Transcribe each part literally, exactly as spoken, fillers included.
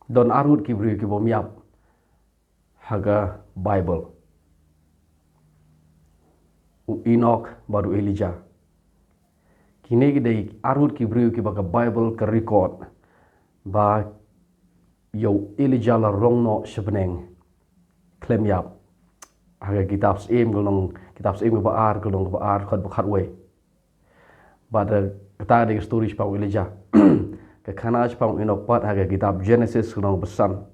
Don arngut ki briew ki bym ïap ha ka Bible. U Enoch bad u Elijah. Kine ki dei arngut ki briew kiba ka Bible ka record ba ïa u Elijah la rong noh sha bneng khlem ïap. Ha ka kitab Syiem ka lynnong, kitab Syiem kaba ar ka lynnong kaba ar, dkhot ba khatwei. Bad, eh, kata dei ka story shaphang u Elijah. Ka khana shaphang u Enoch pat ha ka kitab Genesis ka lynnong ba san.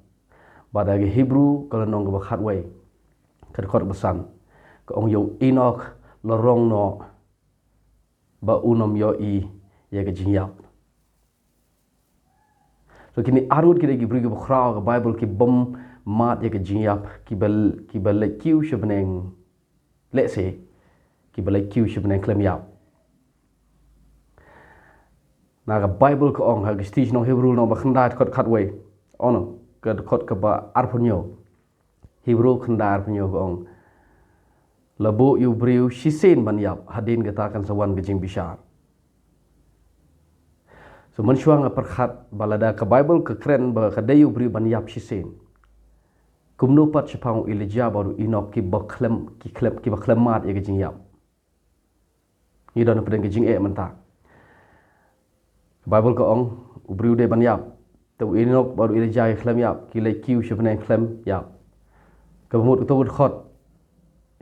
Bad ha ka Hebru ka lynnong kaba khatwei, ka dkhot ba san, ka ong ïa u Enoch la rong noh ba un ym ïohi ïa ka jingïap. So kine arngut ki dei ki briew kiba khraw ha ka Bible ki bym mad ïa ka jingïap, kiba, kiba leit kiew sha bneng. Lehse kiba leit kiew sha bneng khlem ïap. Na ka Bible ka ong ha ka shithi shnong Hebru lynnong ba khyndai dkhot khatwei. Oh no, ka dkhot kaba arphew hynñiew. Hebru khyndai arphew hynñiew ka ong, la buh ïa u briew shisien ban ïap, hadien kata kan sa wan ka jingbishar. So mynshuwa nga pyrkhat ba lada ka Bible ka kren ba ka dei ïa u briew ban ïap shisien, kumno pat shaphang u Elijah bad u Enoch kiba khlem, ki khlem, kiba khlem mad ïa ka jingïap? Ngi don hapdeng ka jingeh mynta. Ka Bible ka ong u briew dei ban ïap. Te u Enoch bad u Elijah ki khlem ïap, ki leit kiew sha bneng khlem ïap. Kaba mut kato ka dkhot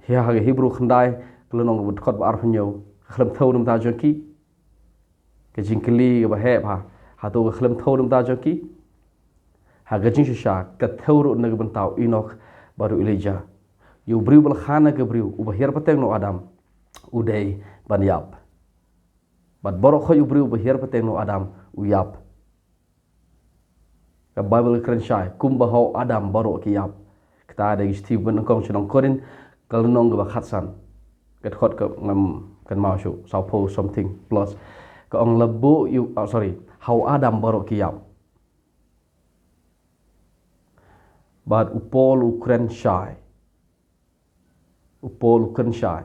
ha ka Hebru khyndai ka lynnong kaba dkhot ba arphew hynñiew ka khlem thew na ka bynta jong ki. Ka jingkylli kaba heh bha, hato ka khlem thew na ka bynta jong ki? Ha ka jingshisha ka thew ruh na ka bynta u Enoch bad u Elijah. Ïa u briew ba la kha na ka briew uba hiar pateng na u Adam u dei ban ïap. Bad baroh khoit u briew uba hiar pateng na u Adam u ïap. Ka Bible ka kren shai kumba ha u Adam baroh ki ïap. Kata dei ka shithi ba nyngkong sha nong Korinth ka lynnong kaba khatsan, ka dkhot ka ngam kynmaw shuh, sawphew something plus. Ka ong la buh ïa u, ah, sorry, ha u Adam baroh ki ïap. Bad u Paul u kren shai. U Paul u kren shai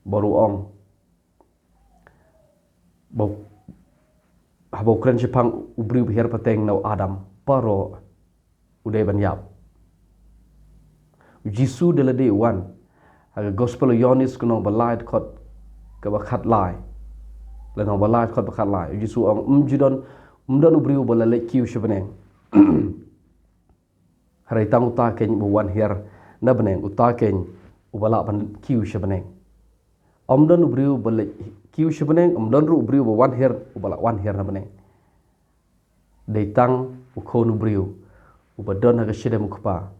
bad u ong ba, haba u kren shaphang u briew ba hiar pateng na u Adam, baroh u dei ban ïap. U Jisu da lade u wan ha ka Gospel u Ïoannis ka lynnong ba lai dkhot kaba khatlai. Lynnong ba lai dkhot ba khatlai, u Jisu u ong, ym ju don, ym don u briew ba la leit kiew sha bneng. Hynrei tang uta keiñ uba wan hiar na bneng, uta keiñ uba lah ban kiew sha bneng. Ym don u briew uba leit kiew sha bneng, ym don ruh u briew uba wan hiar, uba lah wan hiar na bneng. Dei tang u Khun u briew uba don ha ka shadem u Kpa.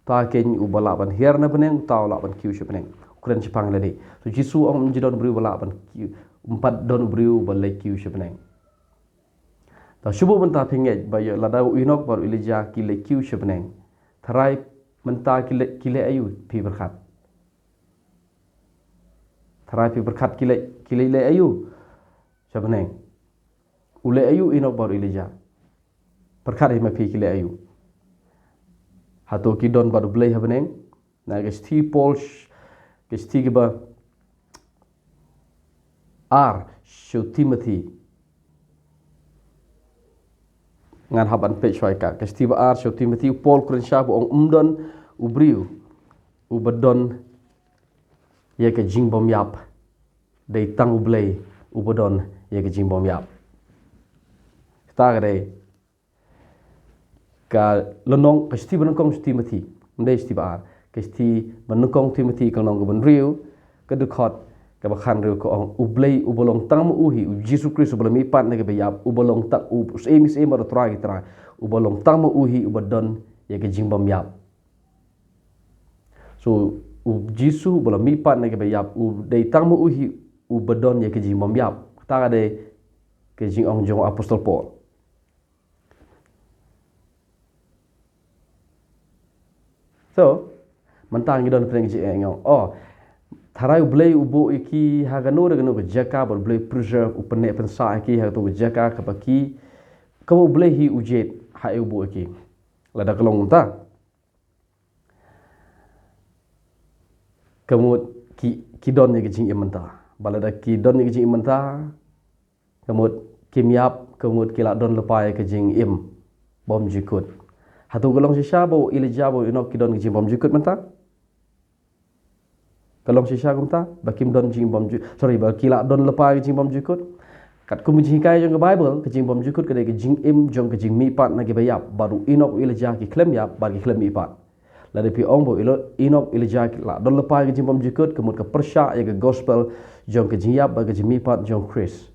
Uta keiñ uba lah ban hiar na bneng, uta u lah ban kiew sha bneng. U kren shaphang lade. So Jisu u ong ym ju don u briew uba lah ban kiew, ym pat don u briew uba leit kiew sha bneng. Te shu buh mynta phi ngeit ba ïa lada u Enoch bad u Elijah ki leit kiew sha bneng, tharai mynta ki leit, ki leit aïu, phi pyrkhat? Tharai phi pyrkhat ki leit, ki leit, leit aïu sha bneng? U leit aïu u Enoch bad u Elijah? Pyrkhat hi ma phi ki leit aïu? Hato ki don bad u Blei ha bneng? Na ka shithi Paul sh-, ka shithi kaba ar sha u Timothy. Ngan hap ban peit shwa ïa ka. Ka shithi ba ar sha u Timothy, u Paul u kren shai bad u ong ym don u briew uba don ïa ka jingbymïap. Dei tang u Blei uba don ïa ka jingbymïap. Kata ka dei ka lynnong, ka shithi ba nyngkong sha u Timothy, ym dei shithi ba ar, ka shithi ba nyngkong Timothy ka lynnong kaba hynriew, ka dkhot kaba khathynriew ka ong, u Blei uba long tang ma u hi, u Jisu Khrist uba la mihpat na kiba ïap, uba long tang, u Syiem ki syiem bad u Trai ki trai, uba long tang ma u hi uba don ïa ka jingbymïap. So u Jisu uba la mihpat na kiba ïap u dei tang ma u hi uba don ïa ka jingbymïap. Kata ka dei ka jingong jong u Apostol Paul. So mynta ngi don pyrshang jingeh, ngi ong, oh, tharai u Blei u buh ïa ki ha kano re kano ka jaka, bad u Blei preserve, u pynneh pynsah ïa ki ha kato ka jaka kaba ki, kaba u Blei hi u jied, haei u buh ïa ki. Lada ka long mynta, ka mut ki, ki don ïa ka jingim mynta. Ba lada ki don ïa ka jingim mynta, ka mut kim ïap, ka mut ki la don lypa ïa ka jingim. bymjukut. Hato ka long shisha ba u Elijah bad u Enok ki don ka jingbymjukut mynta? Ka long shisha kumta ba kim don jingbymjukut, sorry, ba ki la don lypa ka jingbymjukut? Katkum ka jinghikai jong ka Bible, ka jingbymjukut ka dei ka jingim jong ka jingmihpat na kiba ïap, bad u Enok, u Elijah ki khlem ïap bad ki khlem mihpat. Lada phi ong ba u Elo-, Enok, Elijah ki la don lypa ka jingbymjukut, ka mut ka pyrshah ïa ka gospel jong ka jingïap bad ka jingmihpat jong u Khrist.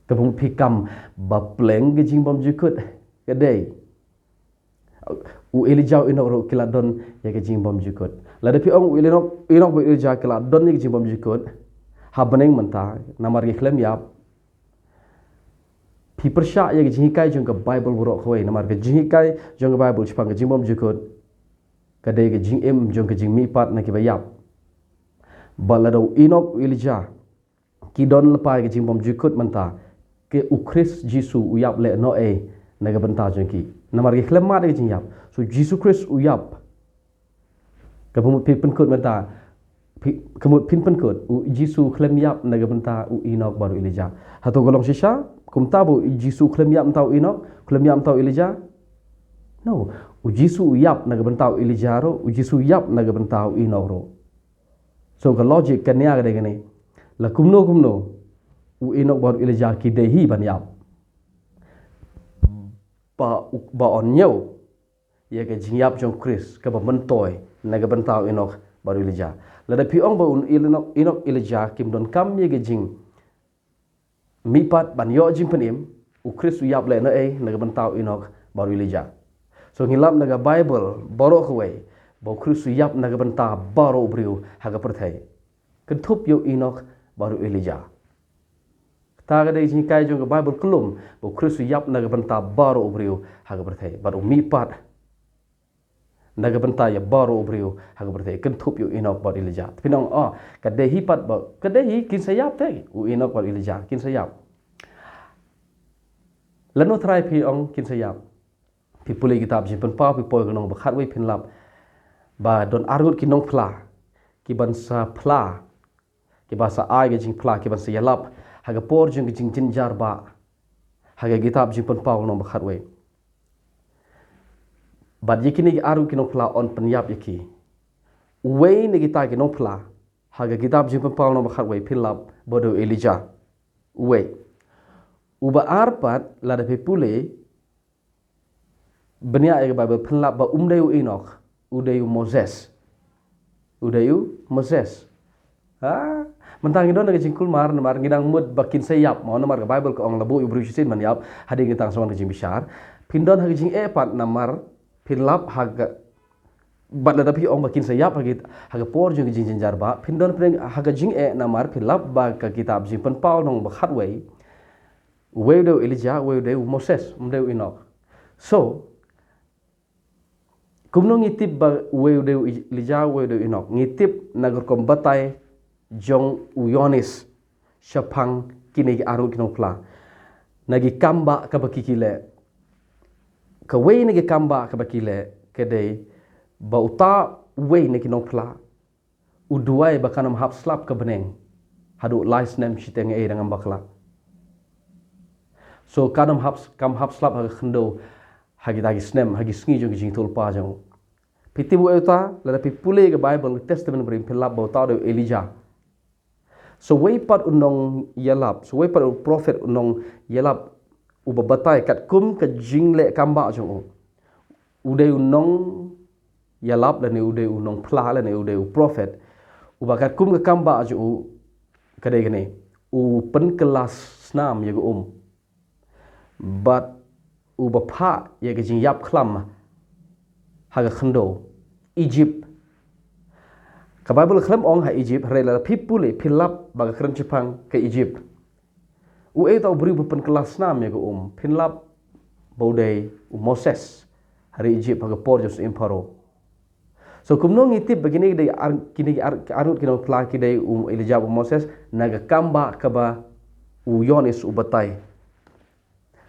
Kaba mut phi, kam ba pleng ka jingbymjukut ka dei. U Elijah, u Enok ruh ki la don ïa ka jingbymjukut. Lada phi ong u Enok, Enok bad u Elijah ki la don ïa ka jingbymjukut ha bneng mynta, namar ki khlem ïap, phi pyrshah ïa ka jinghikai jong ka Bible baroh kawei, namar ka jinghikai jong ka Bible shaphang ka jingbymjukut ka dei ka jingim jong ka jingmihpat na kiba ïap. Bad lada u Enok, u Elijah ki don lypa ka jingbymjukut mynta, ka u Khrist Jisu u ïap leh noh-ei na ka bynta jong ki? Namar ki khlem mad ïa ka jingïap. So Jisu Khrist u ïap. Kaba mut phi pynkut mynta, phi, ka mut phin pynkut, u Jisu u khlem ïap na ka bynta u Enok bad u Elijah. Hato ka long shisha kumta ba u Jisu u khlem ïap na ka bynta u Enok, u khlem ïap na ka bynta u Elijah? No. U Jisu u ïap na ka bynta u Elijah ruh, u Jisu u ïap na ka bynta u Enok ruh. So ka logic ka nia ka dei kane. La kumno kumno, u Enok bad u Elijah ki dei hi ban ïap. Ba, ba yn ñiew ïa ka jingïap jong u Khrist kaba myntoi na ka bynta u Enok bad u Elijah. Lada phi ong ba u Enok, Enok, Elijah kim donkam ïa ka jing mihpat ban ïoh jingpynim, u Khrist u ïap leh noh-ei na ka bynta u Enok bad u Elijah? So ngi lap na ka Bible baroh kawei ba u Khrist u ïap na ka bynta baroh u briew ha ka pyrthei, kynthup ïa u Enok bad u Elijah. Kata ka dei ka jinghikai jong ka Bible kyllum, ba u Khrist u ïap na ka bynta baroh u briew ha ka pyrthei, bad u mihpat na ka bynta ïa baroh u briew ha ka pyrthei, kynthup ïa u Enok bad u Elijah. Te phin ong, oh, ka dei hi pat ba, ka dei hi, kin sa ïap te u Enok bad u Elijah, kin sa ïap. Lano trai phi ong kin sa ïap? Phi pule kitab Jingpynpaw, phi poi ka lynnong ba khatwei, phin lap ba don arngut ki nongphla kiban sa phla, kiba sa ai ka jingphla, kiban sa ïalap ha ka por jong ka jingjynjar ba, ha ka kitab Jingpynpaw lynnong ba khatwei. Bad ïa kine ki arngut ki nongphla yn pynïap ïa ki. Uwei na kita ki nongphla ha ka kitab Jingpynpaw lynnong ba khatwei, phin lap ba u dei u Elijah. Uwei. Uba ar pat, lada phi pule bniah ïa ka Bible, phin lap ba um dei u Enok, u dei u Moses. U dei u Moses. Ha? Mynta ngi don ka jingkulmar namar ngi dang mut ba kin sa ïap, mo, namar ka Bible ka ong la buh ïa u briew shisien ban ïap hadien ka tang sa wan ka jingbishar. Phin don ha ka jingeh pat namar phin lap ha ka, bad lada phi ong ba kin sa ïap ha ki, ha ka por jong ka jingjynjar ba, phin don pdeng ha ka jingeh namar phin lap ba ka kitab Jingpynpaw lynnong ba khatwei, uwei u dei u Elijah, uwei u dei u Moses, um dei u Enok. So, kumno ngi tip ba uwei u dei u Elijah, uwei u dei u Enok? Ngi tip na ka rukom batai jong u Ïoannis shaphang kine ki arngut ki nongphla, na ki kam ba kaba ki, ki leh. Kawei na ki kam ba kaba ki leh ka dei ba uta uwei na ki nongphla u duwai ba kan ym hap slap ka bneng haduh lai snem shiteng, eh, da ngam bakla. So kan ym hap, kam hap slap ha ka khyndew ha kita ki snem, ha ki sngi jong ka jingïathuhlypa jong u. Phi tip uei uta? Lada phi pule ka Bible, Testament Barim, phin lap ba uta u dei u Elijah. So uwei pat u nongïalap, so uwei pat u prophet, u nongïalap uba batai katkum ka jingleh kam ba jong u. U dei u nongïalap lane u dei u nongphla lane u dei u prophet uba katkum ka kam ba jong u ka dei kane: u pynkylla snam ïa ka um bad uba phah ïa ka jingïap khlam ha ka khyndew Egypt. Ka Bible khlem ong ha Egypt, hynrei lada phi pule, phin lap ba ka kren shaphang ka Egypt. Uei uta u briew ba pynkylla snam ïa ka um? Phin lap ba u dei u Moses ha ri Egypt ha ka por jong u Pharaoh. So kumno ngi tip ba kine ki dei ar-, kine ki ar-, arngut ki nongphla ki dei u Elijah, u Moses, na ka kam ba kaba u Ïoannis u batai?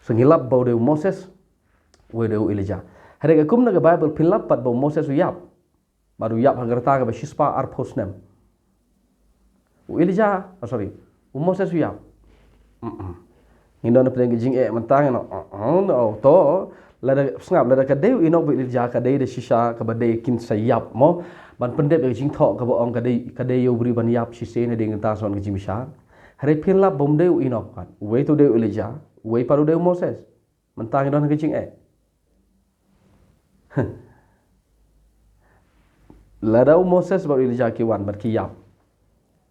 So ngi lap ba u dei u Moses, u dei u Elijah. Hynrei katkum na ka Bible phin lap pat ba u Moses u ïap. Bad u ïap ha ka rta kaba shispah arphew snem. U Elijah, oh, sorry, u Moses u ïap. Mm-mm. Ngi don pdeng ka jingeh mynta ngi ong, oh, oh, no, to, lada sngap, lada ka dei u Enok bad Elijah ka dei da shisha kaba dei kin sa ïap mo. Ban pyndep ïa ka jingthoh kaba ong ka dei, ka dei ïa u briew ban ïap shisien hadien kata sa wan ka jingbishar. Hynrei phin lap ba um dei u Enok pat. Uwei te u dei u Elijah, uwei pat u dei u Moses. Mynta ngi don ha ka jingeh. Lada u Moses bad u Elijah ki wan bad ki ïap.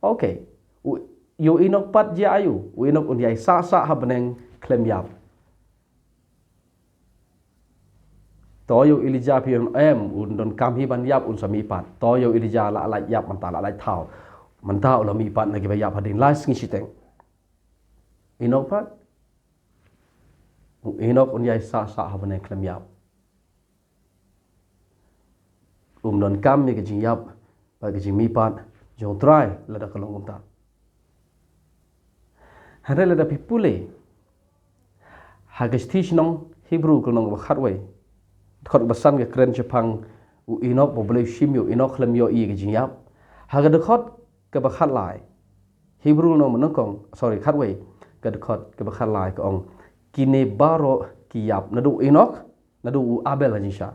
Okay. U, ïa u Enok pat jia aiu? U Enok un ïai sah sah ha bneng khlem ïap. To ïa u Elijah phi ong em, un donkam hi ban ïap, un sa mih pat. To ïa u Elijah la lait ïap mynta, la lait thaw. Mynta u la mih pat na kiba ïap hadien lai sngi shiteng. Enok pat. U Enok un ïai sah sah ha bneng khlem ïap. Um donkam ïa ka jingïap bad ka jingmihpat jong u Trai lada ka long kumta. Hynrei lada phi pule ha ka shithi shnong Hebru ka lynnong kaba khatwei, dkhot kaba san ka kren shaphang u Enok, ba U Blei u shim ïa u Enok khlem ïohi ïa ka jingïap. Ha ka dkhot kaba khatlai, Hebru lynnong ba nyngkong, sorry, khatwei, ka dkhot kaba khatlai ka ong, kine baroh ki ïap, naduh u Enok, naduh u Abel ha jingshisha.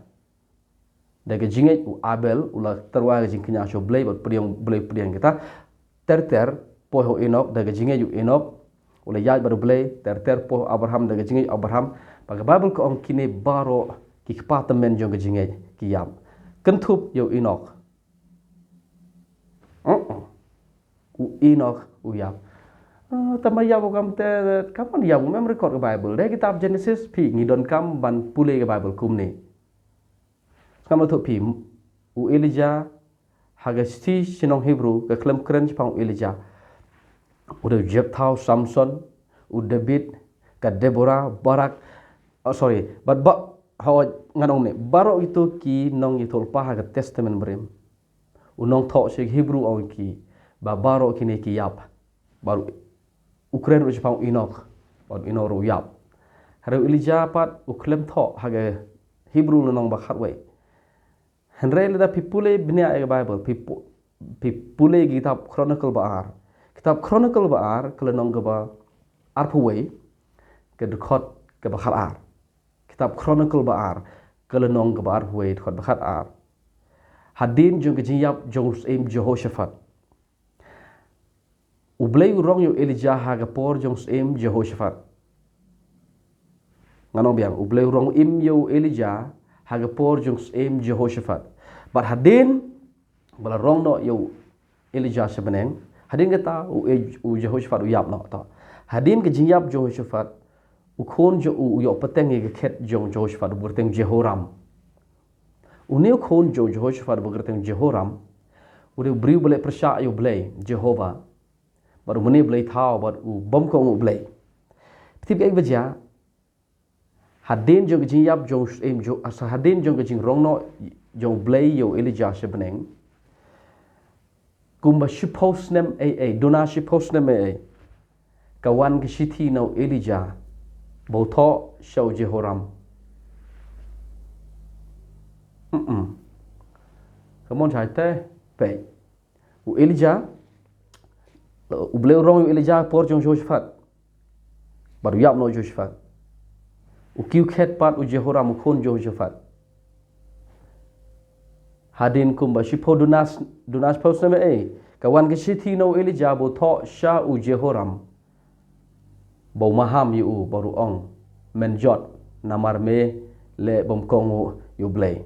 Da ka jingngeit u Abel u la tyrwa ka jingkñia sha U Blei bad pdiang, U Blei pdiang kita. Ter ter poi ha u Enok, da ka jingngeit u Enok u la ïaid bad U Blei. Ter ter poi ha u Abraham, da ka jingngeit u Abraham. Bad ka Baibl ka ong kine baroh ki kpa tymmen jong ka jingngeit ki ïap. Kynthup ïa u Enok. Uh-uh. U Enok u ïap. Ah, tang ba ïap u kam te, kam ban ïap, um em record ka Baibl. Dei kitab Genesis phi, ngi donkam ban pule ka Baibl kumne. Sngap, la thoh phi, u Elijah, ha ka shithi shnong Hebru ka khlem kren shaphang u Elijah. U dei u Jephthah, u Samson, u David, ka Deborah, Barak, oh, sorry, bad ba, ho, ngan ong ne, baroh kito ki nongïathuhlypa ha ka Testament Barim. U nongthoh sha ki Hebru u ong ki, ba baroh kine ki ïap. Bad u kren ruh shaphang u Enok, bad u Enok ruh u ïap. Hynrei u Elijah pat u khlem thoh ha ka Hebru lynnong ba khatwei. Hynrei lada phi pule bniah ïa ka Baibl, phi pu-, phi pule ki kitab Chronicle ba ar. Kitab Chronicle ba ar, ka lynnong kaba arphew wei, ka dkhot kaba khatar. Kitab Chronicle ba ar, ka lynnong kaba arphew wei, dkhot ba khatar. Hadien jong ka jingïap jong u syiem Jehoshaphat, U Blei u rong ïa u Elijah ha ka por jong u syiem Jehoshaphat. Ngan ong biang, U Blei u rong im ïa u Elijah ha ka por jong u syiem Jehoshaphat. Bad hadien ba la rong noh ïa u Elijah sha bneng, hadien kata u, u Jehoshaphat u ïap noh to. Hadien ka jingïap Jehoshaphat, u khun jong u, u ïoh pateng ïa ka khet jong Jehoshaphat, u kyrteng Jehoram. Une u khun jong Jehoshaphat ba kyrteng Jehoram, u dei u briew ba leh pyrshah ïa U Blei, Jehovah. Bad u mane blei thaw, bad u bym kohnguh Blei. Phi tip kaei ba jia? Hadien jong ka jingïap jong, em, jong, asa hadien jong ka jingrong noh jong U Blei ïa u Elijah sha bneng, kumba shiphew snem ei ei, duna shiphew snem ei ei, ka wan ka shithi na u Elijah ba u thoh sha u Jehoram. Mm-mm. Ka mon shai te, peit. U Elijah, U Blei u rong ïa u Elijah por jong Jehoshaphat. Bad u ïap noh u Jehoshaphat. U kiew khet pat u Jehoram u khun Jehoshaphat. Hadien kumba shiphew duna, duna shiphew snem ei, ka wan ka shithi na u Elijah ba u thoh sha u Jehoram, ba u maham ïa u bad u ong, men jot, namar me leh bym kohnguh ïa U Blei.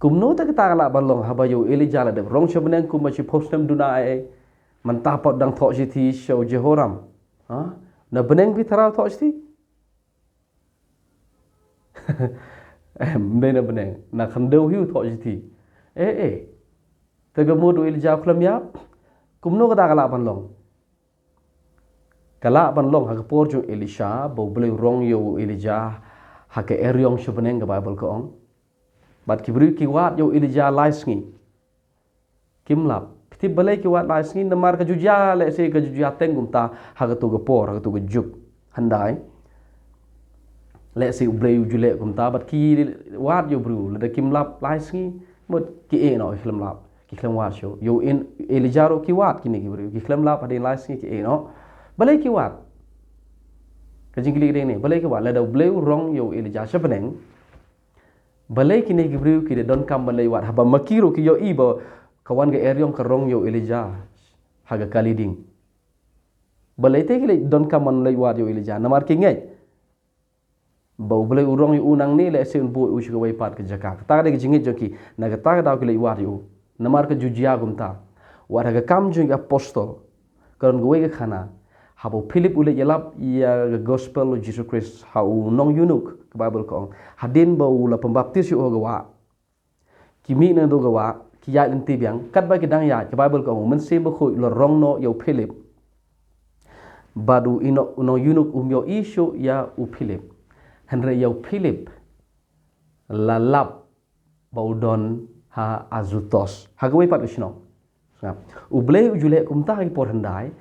Kumno te kata ka lah ban long haba ïa u Elijah la dep rong sha bneng kumba shiphew snem duna ei ei, mynta pat dang thoh shithi sha u Jehoram? Ha? Na bneng phi tharai u thoh shithi? Em, ym dei na bneng, na khyndew hi u thoh shithi. Eh, eh. Te ka mut u Elijah u khlem ïap? Kumno kata ka lah ban long? Ka lah ban long ha ka por jong u Elisha, ba U Blei u rong ïa u Elijah ha ka eriong sha bneng, ka Baibl ka ong. Bad ki briew ki wad ïa u Elijah lai sngi. Kim lap. Phi tip balei ki wad lai sngi? Namar ka ju jia, lehse ka ju jia teng kumta ha kato ka por, ha kato ka juk. Hyndai, lehse U Blei u ju leh kumta, bad ki wad ïa u briew, lada kim lap lai sngi, mut ki ïeh noh, ki khlem lap, ki khlem wad shuh. Ïa u Elijah ruh ki wad kine ki briew, ki khlem lap hadien lai sngi, ki ïeh noh. Balei ki wad? Ka jingkylli ka dei ne, balei ka wad, lada U Blei u rong ïa u Elijah sha bneng, balei kine ki briew ki da donkam ban leit wad, haba ma ki ruh ki ïohi ba ka wan ka eriong ka rong ïa u Elijah ha ka kali ding? Balei te ki leit donkam ban leit wad ïa u Elijah? Namar ki ngeit ba U Blei u rong ïa u nangne lehse un buh ïa u sha kawei pat ka jaka. Kata ka dei ka jingngeit jong ki, na kata ka daw ki leit wad ïa u. Namar ka ju jia kumta. Wat ha ka Kam jong ki Apostol, ka don kawei ka khana, haba u Philip u leit ïalap ïa ka gospel u Jisu Khrist ha u nong eunuch, ka Baibl ka ong, hadien ba u la pynbaptis ïa u ha ka wah, ki mih naduh ka wah, ki ïaid lynti biang, katba ki dang ïaid, ka Baibl ka ong, u Mynsiem Bakhuid u la rong noh ïa u Philip. Bad u eunuch, u nong eunuch um ïohi shuh ïa u Philip. Hynrei ïa u Philip la lap ba u don ha Azotus, ha kawei pat ka shnong. Sngap. U Blei u ju leh kumta ha ki por hyndai,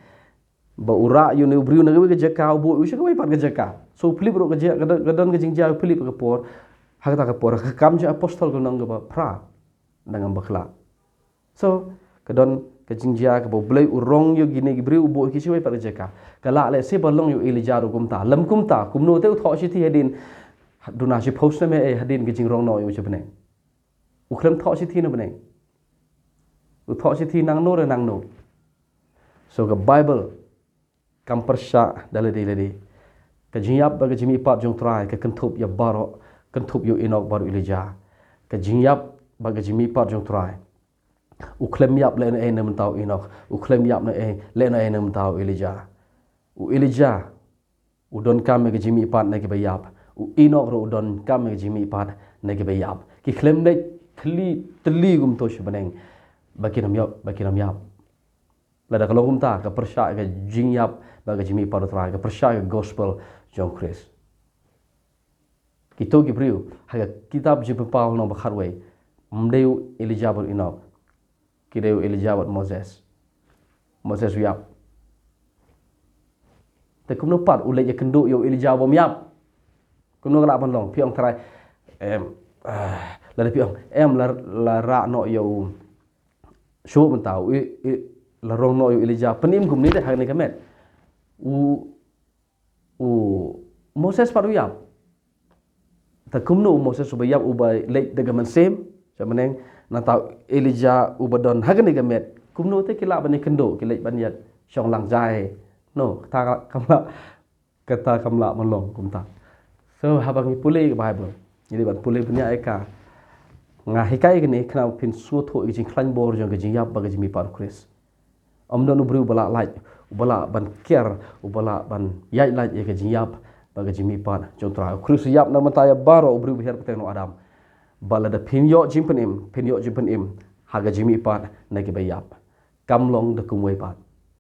ba u rah ïa une u briew na kawei ka jaka, u buh ïa u sha kawei pat ka jaka. So u Philip ruh ka jia, ka don, ka don ka jingjia u Philip ha ka por, ha kata ka por, ha ka Kam jong ki Apostol ka lynnong kaba phra, da ngam bakla. So ka don ka jingjia kaba U Blei u rong ïa kine ki briew, u buh ïa ki sha kawei pat ka jaka. Ka lah lehse ban long ïa u Elijah ruh kumta. Lym kumta, kumno te u thoh shithi hadien, duna shiphew snem eh, hadien ka jingrong noh ïa u sha bneng? U khlem thoh shithi na bneng. U thoh shithi nangno re nangno. So ka Baibl kam pyrshah da lade lade. Ka jingïap bad ka jingmihpat jong U Trai ka kynthup ïa baroh, kynthup ïa u Enok bad u Elijah. Ka jingïap bad ka jingmihpat jong U Trai, u khlem ïap lehnohei na ka bynta u Enok, u khlem ïap lehnohei, lehnohei na ka bynta u Elijah. U Elijah u donkam ïa ka jingmihpat na kiba ïap. U Enok ruh u donkam ïa ka jingmihpat na kiba ïap. Ki khlem leit khlieh tylli kumto sha bneng ba kin ym ïap, ba kin ym ïap. Lada ka long kumta, ka pyrshah ïa ka jingïap bad ka jingmihpat U Trai, ka pyrshah ïa ka gospel jong U Khrist. Kito ki briew ha ka kitab Jingpynpaw lynnong ba khatwei, ym dei u Elijah bad u Enok. Ki dei u Elijah bad Moses. Moses u ïap. Te kumno pat u leit ïakynduh ïa u Elijah bym ïap? Kumno ka lah ban long? Phi ong, Trai, em, ah, lada phi ong, em, la, la rah noh ïa u, shuh mynta u, i, i, la rong noh ïa u Elijah. Pynim kumne te ha kane ka met. U u Moses pat u ïap. Te kumno u Moses uba ïap, uba leit da ka mynsiem sha bneng, nangta u Elijah uba don ha kane ka met, kumno te ki lah ban ïakynduh, ki leit ban ïashong lang jai? No, kata kam lah, kata kam lah ban long kumta. So haba ngi pule ka Baibl, ngi dei ban pule bniah ïa ka. Nga hikai kane khnang ba phin sngewthuh ïa ka jingkhlaiñ bor jong ka jingïap bad ka jingmihpat U Khrist. Ym don u briew uba lah lait, uba lah ban kiar, uba lah ban ïaid lait ïa ka jingïap bad ka jingmihpat jong U Trai. U Khrist u ïap na ka bynta ïa baroh, u briew ba hiar kyrteng u Adam. Bad lada phin ïoh jingpynim, phin ïoh jingpynim ha ka jingmihpat na kiba ïap. Kam long da kumwei pat.